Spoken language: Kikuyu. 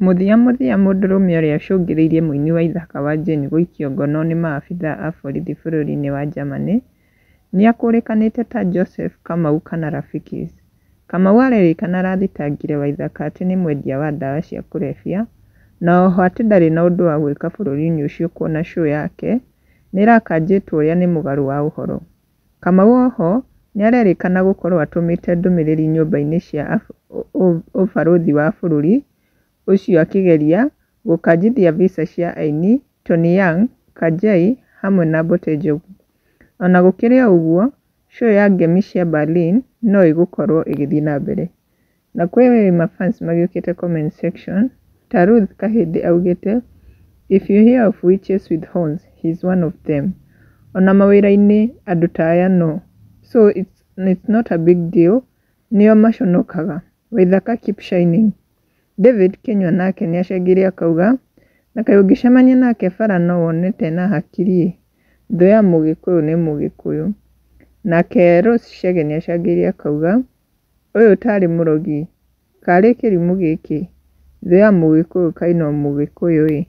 Mũthia mũthia mũndũrũme ũrĩa ũcũngĩrĩirie mũini Waithaka wa Jane gũikio ngono nĩ maabitha a borithi bũrũri-inĩ wa Germany, nĩakũrĩkanĩte ta Joseph Kamau kana Rafikis. Kamau arerĩkana arathitangire Waithaka atĩ nĩ mwendia wa ndawa cia kũrebia na oho atĩ ndarĩ na ũndũ wa gwĩka bũrũri-inĩ ũcio kuona show yake nĩĩrakanjĩtwo ũrĩa nĩ mũgarũ wa ũhoro. Kamau oho nĩarerĩkana gũkorwo atũmĩte ndũmĩrĩri nyũmba-inĩ cia ũbarũthi wa bũrũri ũcio akĩgeria gũkanjithia visa cia aini Tony Young, Kajei hamwe na Mbote Njogu. Ona gũkĩrĩ o ũguo, show ya Ngemi cia Berlin no ĩgũkorwo ĩgĩthiĩ na mbere. Na kwĩ mafans magĩũkĩte comment section ta Ruth Kahĩndĩ augĩte, "If you hear of witches with horns, he's one of them." Ona mawĩra-inĩ andũ ta aya no. So it's not a big deal, nĩo maconokaga. Waithaka keep shining. David Kinyua nake nĩacangĩire akauga, na kaĩ ũngĩcemania nake bara no wone tena hakiri ĩ, thũ ya mũgĩkũyũ nĩ mũgĩkũyũ. Nake Rose Chege nĩacangĩire akauga, ũyũ tarĩ mũrogi, karĩ kĩrimũ gĩkĩ, thũ ya mũgĩkũyũ kaĩ no mũgĩkũyũ ĩ.